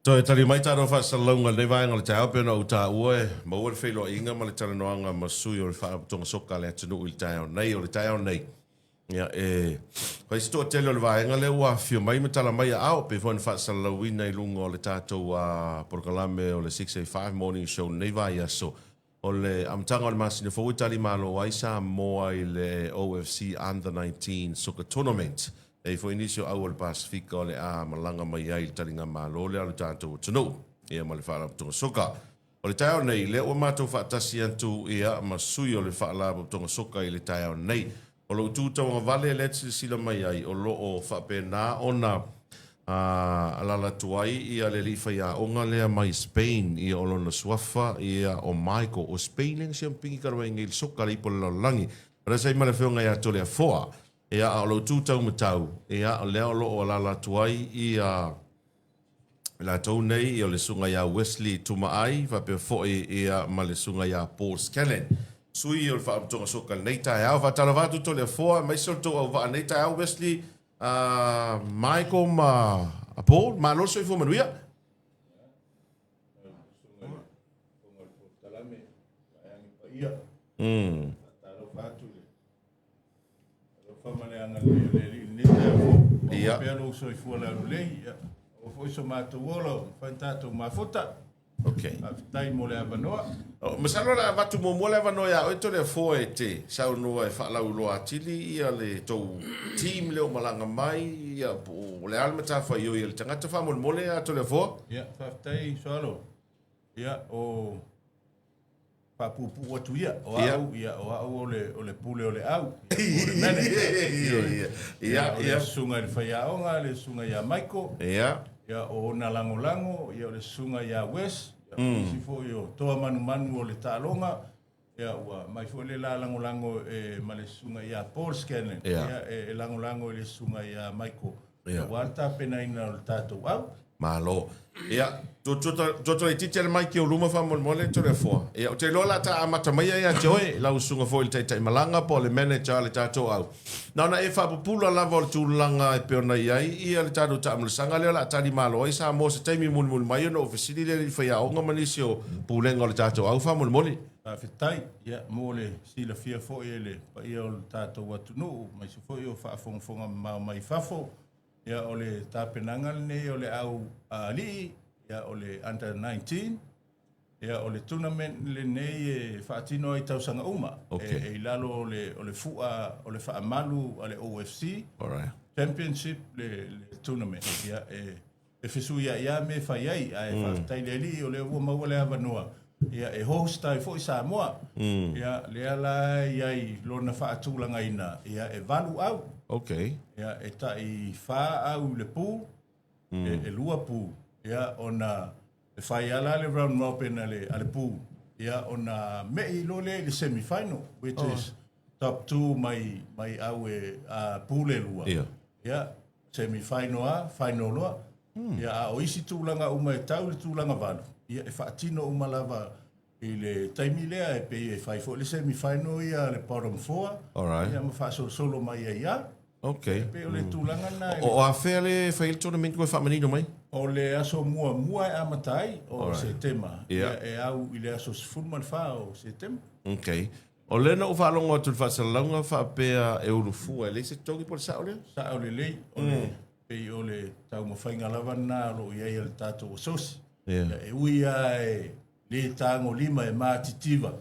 Toe tali mai tatou faasalalauga i lenei vaega o le taeao, pei ona ou taua e maua le feiloaiga ma le talanoaga ma sui o le Faalapotopotoga Soka a le atunuu i le taeao nei. O le taeao nei, ia, e fai si toatele o le vaega lea ua afifio mai ma tala mai aao, pei foi ona faasalalauina i luga o le tatou polokalame o le 685 Morning Show i lenei vaiaso. O le amataga o le masina fou e tali malo ai Samoa i le OFC Under 19 Soccer Tournament. E i ai foi nisi o au o le Pasefika o le a malaga mai ai i le taligamalo lea a lo tatou atunuu ia ma le Faalapotopotoga Soka. O le taeao nei, lea ua matou faatasi atu ia ma sui o le Faalapotopotoga Soka i le taeao nei. O lou tu tauagavale lea e te silasila mai ai, o lo o faapena ona alaala atu ai ia le alii faiaoga lea mai Spain, ia o lona suafa ia o Michael. O Spain lea na siamupini talu ai nei i le soka le ipu o le lalolagi. O lea sa i ma le afioga ia Toleafoa, ia a o lou tu taumatau, ia o lea o lo o alaala atu ai ia latou nei, ia o le susuga ia Wesley Tumaai faapea foi ia ma le susuga ia Paul Scanlan, sui o le Faalapotopotoga Soka i lenei taeao. Faatalofa atu Toleafoa aemaise o le tou auvaa i lenei taeao Wesley, Michael ma Paul, malo le soifua manuia. Alofa ma le agalelei o le Alii i lenei taeao fou. Maua pea lou soifua laulelei, ia maua foi so matou ola ua mafai ona tatou mafuta. Okay. Faafetai mo le avanoa. Oh, masalo o le a avatu muamua le avanoa ia oe Toleafoa e te saunoa e faalauiloa atili ia le tou team lea ua malaga mai, ia po o le a le matafaioi a le tagata faamolemole ia Toleafoa. Ia, faafetai Soalo. Ia, o faapuupuu atu ia, o au, ia, o au o le, o le pule o le au, ia, o le manager. Ia, o le susuga i le faiaoga, le susuga ia Michael. Ia, o ona lagolago, ia, o le susuga ia Wes, ia, o nisi foi o toa manumanu o le taaloga, ia, ua mai foi le la lagolago e, ma le susuga ia Paul Scanlon, ia, e, e lagolago i le susuga ia Michael. Aua le tapenaina o le tatou au. Malo. Ia, tuutuu laitiiti le mic i ou luma faamolemole Toleafoa. Ia, ou te iloa o le a ta amata maia ia te oe, lau susuga foi i le taitaimalanga po o le manager a le tatou au. Na ona e faapupula lava o le tulaga e pei ona i ai ia le tatou taamilosaga lea o le a tali malo ai Samoa se taimi mulimuli mai ona ou fesili lea i le faiaoga ma nisi o pulega o le tatou au faamolemole. Faafetai, ia, mo le silafia foi e le paia o le tatou atunuu, aemaise foi o faafogafoga mamao mai fafo, ia, o le tapenaga lenei o le au alii, ia, o le Under 19, ia, o le tournament lenei e faatino ai tausaga uma, okay. e, e i lalo o le, o le fua o le faamalu a le OFC, Alright. Championship le, le tournament, ia, e, e fesuiai lava mea e fai ai, ae faafetai i le Alii o lea ua maua le avanoa ia e host ai foi Samoa. Ia lea la e i ai lona faatulagaina, ia e valu au. Okay. Ia e tai fa au i le pool, e, e lua pool, ia ona e fai lava la le round robin a le, a le pool, ia ona me'i loa lea i le semi final, which is top two mai, mai au e a pool e lua. Ia. Ia, semi final a, final loa. Ia, a o isi tulaga uma e tau i le tulaga valu, ia e faatino uma lava i le taimi lea e pei e fai foi le semi final ia le bottom four. Alright. Ia ma faasolosolo mai ai lava. Okay. E pei o le tulaga lena. O, o afea le fai ai le tournament koe faamanino mai? O le aso muamua e amata ai o Setema, ia e au i le aso 14 o Setema. Okay. O lea na ou faalogo atu i le faasalalauga faapea e ulufua, e leai se totogi po o le sao lea? Sao lelei, o le, pei o le taumafaiga lava lena o lo o i ai a le tatou asosi. Ia. E ui lava e le tagolima e matitiva,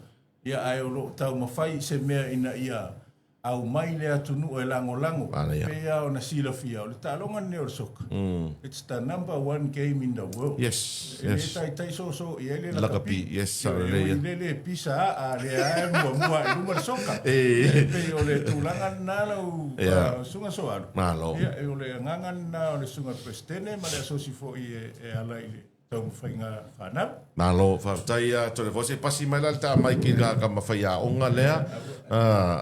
ia ae o lo o taumafai se mea ina ia aumai le atunuu e lagolago. Manaia. E pei lava ona silafia, o le taaloga lenei o le soka, it's the number one game in the world. Yes, E le yes. taitai soosoo i ai le Lakapi, lakapi. yes, sao E lelei ui ia. le le pisa a, a lea lava e muamua i luma le soka. E. E pei o le tulaga lena lau Ia. susuga Soalu. Malo. Ia, o le agaga lena o le susuga Peresetene ma le asosi foi e ala i le taumafaiga fanau. Malo, faafetai ia Toleafoa. Se i pasi mai la le ta mic i la tama faiaoga lea.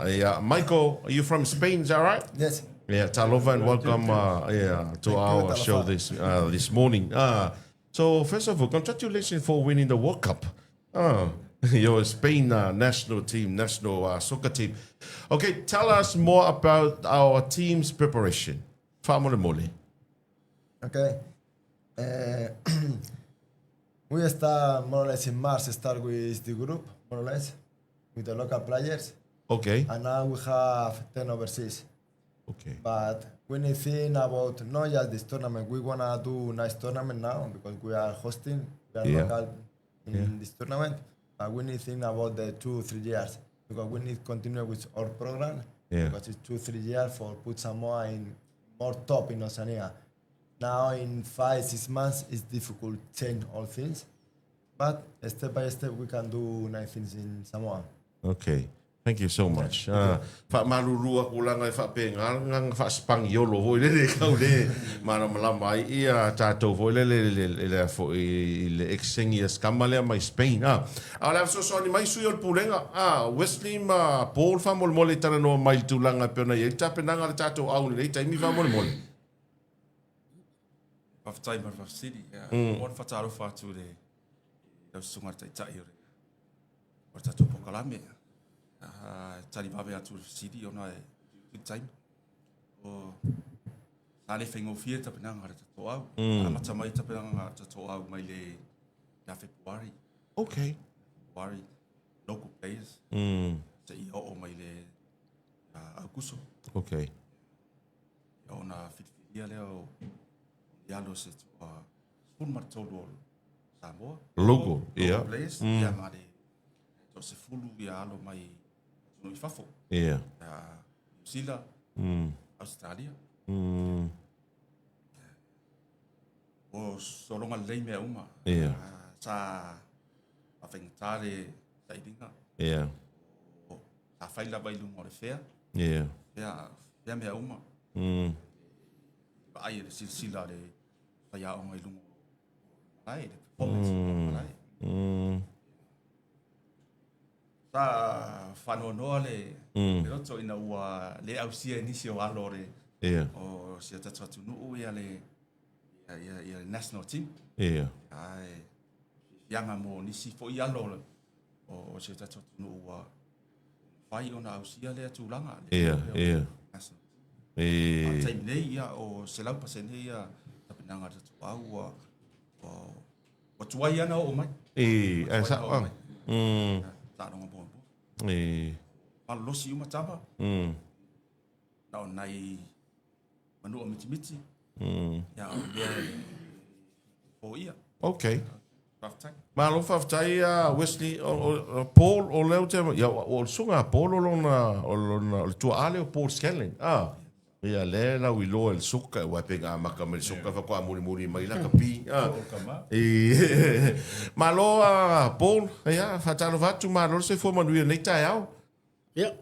Yeah. Michael, are you from Spain, is that right? Yes. Yeah, talofa and welcome yeah, to Thank you, our talofa. show this this morning. So first of all, congratulations for winning the World Cup. Your Spain national team, national soccer team. Okay, tell us more about our team's preparation. Faamolemole. Okay. Eh, We start more or less in March, start with the group, more or less, with the local players. Okay. And now we have 10 overseas. Okay. But we need think about not just this tournament. We wanna do nice tournament now because we are hosting, we are local in this tournament. But we need think about the 2-3 years because we need continue with our program. Because it's 2-3 years for put Samoa in more top in Oceania. Now in 5-6 months it's difficult change all things, but step by step we can do nice things in Samoa. Okay. Thank you so much. Faamalulu aku laga e faapena le agaga faaspagiolo foi lele kau le malamalama ai ia tatou foi lele i le foi i le ekesegi a si tama lea mai Spain. A o le a fesoasoani mai sui o le pulega, a Wesley ma Paul faamolemole i talanoa mai i le tulaga e pei ona i ai le tapenaga a le tatou au i lenei taimi faamolemole. Faafetai mo le faafesili. Mo le faatalofa atu i le lau susuga i le Taitai o le o le tatou polokalame. Tali vave atu i le fesili ona e utiuti le taimi. O sa le faigofie le tapenaga a le tatou au. Amata mai le tapenaga a le tatou au mai le ia Fepuari. Okay. Fepuari, local players. Seia oo mai le Aukuso. Okay. Ia ona filifilia lea o ni alo se toa 13 o Samoa. Local, yeah. Local players, ia ma le toa 10 ia alo mai atunuu i fafo. Yeah. Ia New Zealand, Australia. O sologa lelei mea uma. Yeah. Sa faafaigata le sailiga. Yeah. O, sa fai lava i luga o le fea. Yeah. Fea, fea mea uma. Vaai e le silasila a le faiaoga i luga o le malae, le performance i luga o le malae. Sa faanoanoa le loto ina ua le ausia e nisi o alo o le o si o tatou atunuu ia le ia ia le national team. Ae fiafiaga mo nisi foi alo o si o tatou atunuu ua mafai ona ausia lea tulaga. National team. A o le taimi nei, ia, o 100% ia tapenaga a le tatou au ua ua tuai lava ona oo mai. Ae sao lava. Taaloga muamua. Malolosi uma tama. Na o nai manua mitimiti. Ia, o le mea e foia. Okay. Faafetai. Malo faafetai a Wesley. O Paul, o lea ou te, ia, o le susuga a Paul o lona, o lona, o le tuaa lea o Paul Scanlon. Ah. Ia, lea lau iloa i le soka, aua pei na amata mai le soka faatoa mulimuli mai la kapi. Ah. Malo a Paul, ia, faatalofa atu, malo le soifua manuia i lenei taeao. Ia,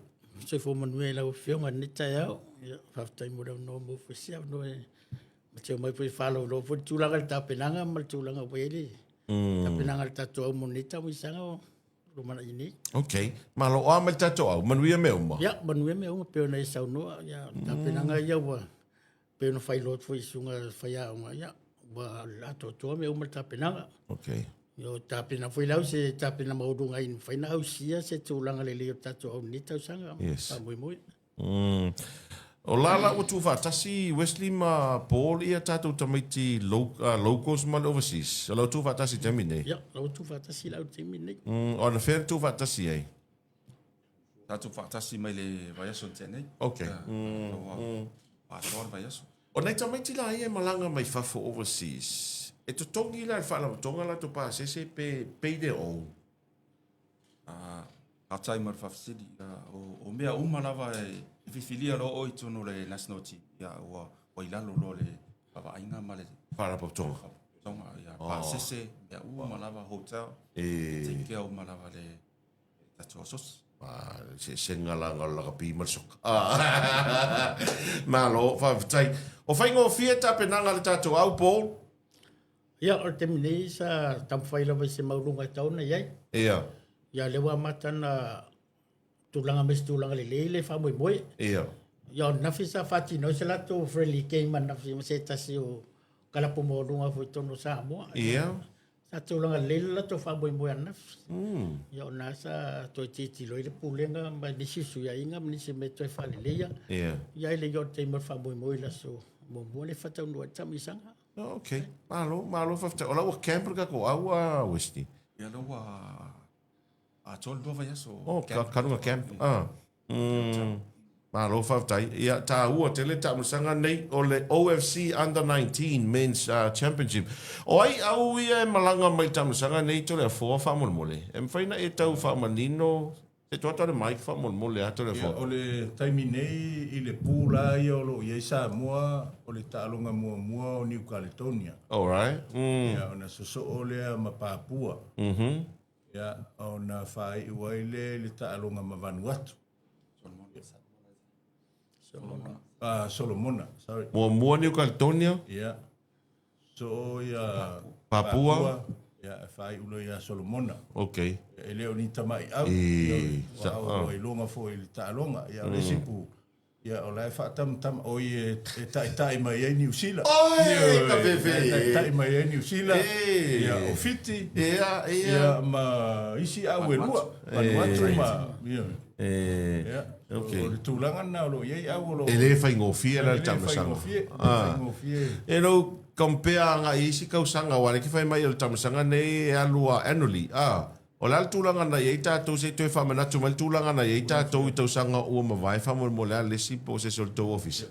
soifua manuia i lau Afioga i lenei taeao. Ia, faafetai mo le avanoa mo foi se avanoa e mateo mai foi e faalauiloa foi le tulaga i le tapenaga ma le tulaga ua i ai le tapenaga a le tatou au mo lenei tauisaga o lumanai nei. Ok, malo o a mai le tatou au, manuia mea uma? Ia, manuia mea uma pei ona e saunoa, ia, tapenaga ia ua pei ona failoa atu foi i susuga faiaoga, ia, ua atoatoa mea uma le tapenaga. Ok. Ia, o tapena foi lau se tapena maualuga ina mafai ona ausia se tulaga lelei o le tatou au i lenei tausaga. Yes. Faamoemoe. O la la ua tuufaatasi Wesley ma Paul ia tatou tamaiti locals ma le overseas. O la ua tuufaatasi i le taimi nei. Ia, la ua tuufaatasi la i le taimi nei. O anafea na tuufaatasi ai? Sa tuufaatasi mai le vaiaso na tea nei. Okay. Ua atoa le vaiaso. O nai tamaiti la ia e malaga mai fafo overseas, e totogi la e le faalapotopotoga latou pasese pe pay their own? Faafetai mo le faafesili. O mea uma lava e filifilia loa oe i totonu o le National Team, ia ua i lalo loa o le vaavaaiga ma le Faalapotopotoga. Faalapotopotoga, ia pasese, mea uma lava, hotel, take care uma lava le tatou asosi. Le eseesega la o le lakapi ma le soka. Malo, faafetai. O faigofie tapenaga a le tatou au, Paul? Ia, o le taimi nei sa taumafai lava i se maualuga e tatau ona i ai. Ia. Ia, lea ua amata ona tulaga mai se tulaga lelei le faamoemoe. Ia. Ia, o ananafi sa faatino ai se latou friendly game ananafi ma se tasi o kalapu maualuga foi i totonu o Samoa. Ia. Sa tulaga lelei le latou faamoemoe ananafi. Ia, o lena sa toe tilotilo ai le Pulega ma nisi fesuiaiga ma nisi mea toe faaleleia. Ia. Ia, e le i oo i le taimi o le faamoemoe i le aso muamua lea e faataunuu ai le taamilosaga. Okay. Malo, malo faafetai. O la ua camp le tatou au a Wesley. Ia lea ua atoa le 2 vaiaso. Oh, kaluga camp. Ah. Malo faafetai. Ia taua tele taamilosaga nei o le OFC Under 19 Men's Championship. O ai au ia e malaga mai i le taamilosaga nei Toleafoa faamolemole? E mafai ona e tau faamanino se tuu atu le mic faamolemole a Toleafoa. Ia, o le taimi nei i le pula ia o lo o i ai Samoa, o le taaloga muamua o New Caledonia. Alright. Ia, ona sosoo lea ma Papua. Ia, ona faaiu ai lea i le taaloga ma Vanuatu. Solomona. Ah, Solomona, sorry. Muamua New Caledonia. Ia. So ia Papua. Ia, e faaiu loa ia Solomona. Okay. E le o ni tama'i au. E, sa, ua iloga foi i le taaloga. Ia, o le isi pu, ia, o la e faatamatama, oi e ta'ita'i mai ai Niu Sila. Oi, ka fefe. E ta'ita'i mai ai Niu Sila. Ia, o Fiti. Ia, ia. Ia, ma isi au e lua. Vanuatu ma, ia. Ia. Okay. O le tulaga lena o lo o i ai au o lo o. E le faigofie la le E le taamilosaga. faigofie, e le faigofie. E lou compare agai i isi tausaga aua o lea e te fai mai o le taamilosaga nei e alu a annually. O le a le tulaga na i ai tatou se i toe faamanatu mai le tulaga na i ai tatou i tausaga ua mavae faamolemole a le isi po o se isi o le tou ofisa.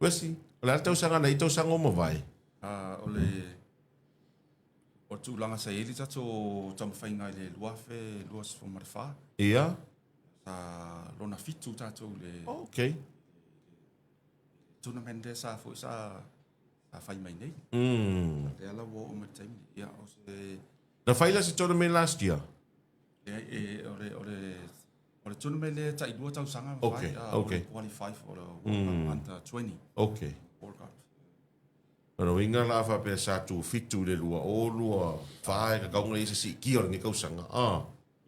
Wesley, o le a le tausaga na i ai tausaga ua mavae? O le o le tulaga sa i ai le tatou taumafaiga i le 2024. Sa lona fitu tatou i le tournament lea sa foi sa sa fai mai nei. Lea la ua oo mai le taimi nei. Ia, o se. Na fai la se tournament last year? Leai, e, o le, o le, o le tournament lea e tailua tausaga ma fai, o le qualify for the World Cup under 20. World Cup. Lona uiga la a faapea sa tu fitu i le 2024 e tatau ona i ai se siitia o lenei tausaga.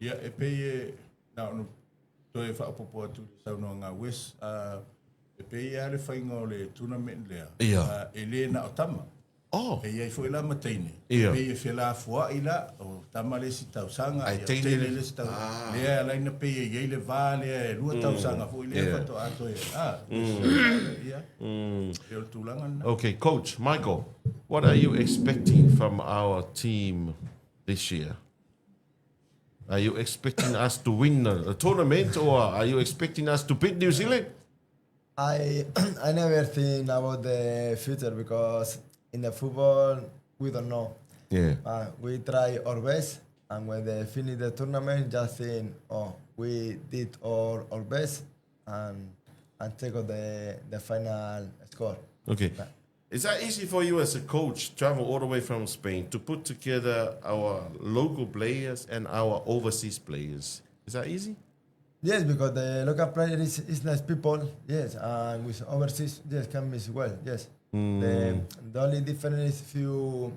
Ia, e pei e, na ona toe faaopoopo atu i le saunoaga a Wes, e pei lava le faiga o le tournament lea, e le na o tama. E i ai foi la ma teine. E pei e felafoai la, o tama le isi tausaga, Ae ia, teine teine le le isi tausaga. Lea e ala ai ona pei e i ai le va lea e lua tausaga foi lea faatoa toe, ia, e pei o le tulaga lena. Okay, Coach Michael, what are you expecting from our team this year? Are you expecting us to win the tournament or are you expecting us to beat New Zealand? I never think about the future because in the football we don't know. We try our best, and when they finish the tournament, just think, oh, we did our best and take out the final score. Okay. But Is that easy for you as a coach, travel all the way from Spain, to put together our local players and our overseas players? Is that easy? Yes, because the local player is nice people, yes, and with overseas, yes, can be as well, yes. The only difference is few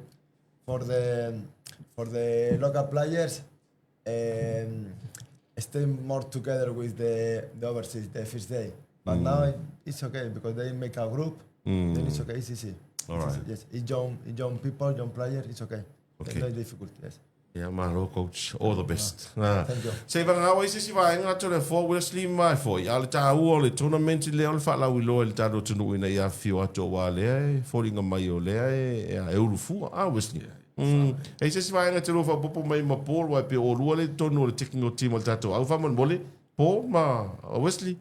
for the local players, stay more together with the overseas the first day. But now it's okay because they make a group. Then it's okay, it's easy. All It's right. easy, yes, it's young, it's young people, young players, it's okay. Okay. It's not difficult, yes. Ia, malo coach, all the best. Thank you. Se i vagau ai se isi vaega atu o le Afoa Wesley ma e foi, a o le taua o le tournament lea o le faalauiloa i le tatou atunuu ina ia afifio atu aua lea e foliga mai o lea e ulufua. A Wesley? E i se isi vaega e te lua faaopoopo mai ma Paul, aua e pei o oulua lea i totonu o le technical team o le tatou au faamolemole, Paul ma Wesley.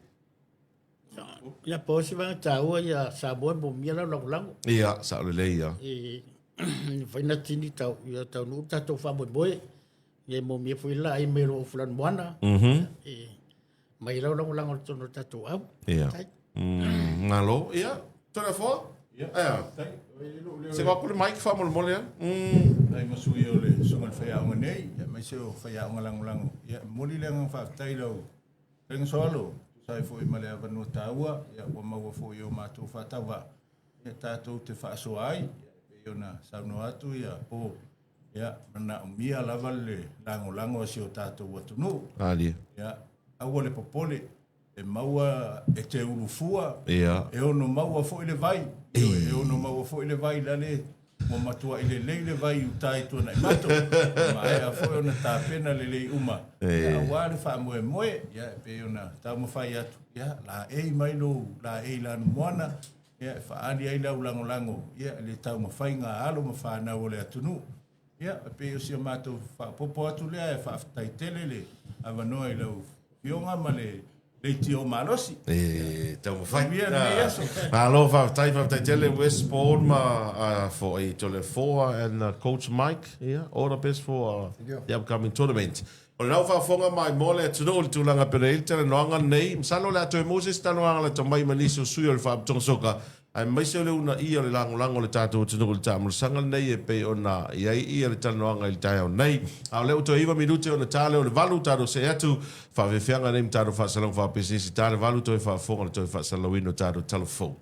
Ia, po o se vaega taua ia Samoa e moomia lau lagolago. Ia, sao lelei ia. E mafai ona tini tau, ia taunuu le tatou faamoemoe. Ia e moomia foi le laai mai o loo fulani moana. E mai lau lagolago i totonu o le tatou au. Ia. Faafetai. Malo. Ia, Toleafoa? Ia, Ia. faafetai. Oi, le lou leo Se e- vaku le mic faamolemole a. Ai ma sui o le susuga i le faiaoga nei, ia aemaise o faiaoga lagolago. Ia, e momoli le agaga faafetai i lau Fetalaiga Soalo, tusa ai foi ma le avanoa taua, ia, ua maua foi i o matou faatauvaa, ia, tatou te faasoa ai, ia, e pei ona saunoa atu, ia, po, ia, manaomia lava le lagolago a si o tatou atunuu. Alia. Ia, aua le popole, e maua e te ulufua, Ia. e ono maua foi le vai, ioe, e ono maua foi le vai lale, ua matuai lelei le vai i uta i Tuanaimato, ua maea foi ona tapena lelei uma, ia, aua le faamoemoe, ia, e pei ona taumafai atu, ia, laei mai lou laei lanumoana, ia, e faaali ai lau lagolago, ia, i le taumafaiga a alo ma fanau o le atunuu. Ia, e pei o si a matou faaopoopo atu lea, e faafetai tele le avanoa i lau Afioga ma le leitio malosi. E taumafai. Manuia lenei aso. Malo faafetai, faafetai tele Wes Paul ma for a Toleafoa and Coach Mike. Yeah, all the best for the upcoming tournament. O lena ua faafofoga mai mo le atunuu i le tulaga pele ai le talanoaga lenei. Masalo o le a toe maua se isi talanoaga lata mai ma nisi o sui o le Faalapotopotoga Soka, aemaise o le uunaia o le lagolago o le tatou atunuu i le taamulasaga lenei e pei ona i ai ia le talanoaga i le taeao nei. A o lea ua toe iva minute ona ta lea o le valu, tatou see atu faafeafeaga nei ma tatou faasalalauga faapisinisi, ta le valu toe faafofoga le toe faasalalauina o tatou tala fou.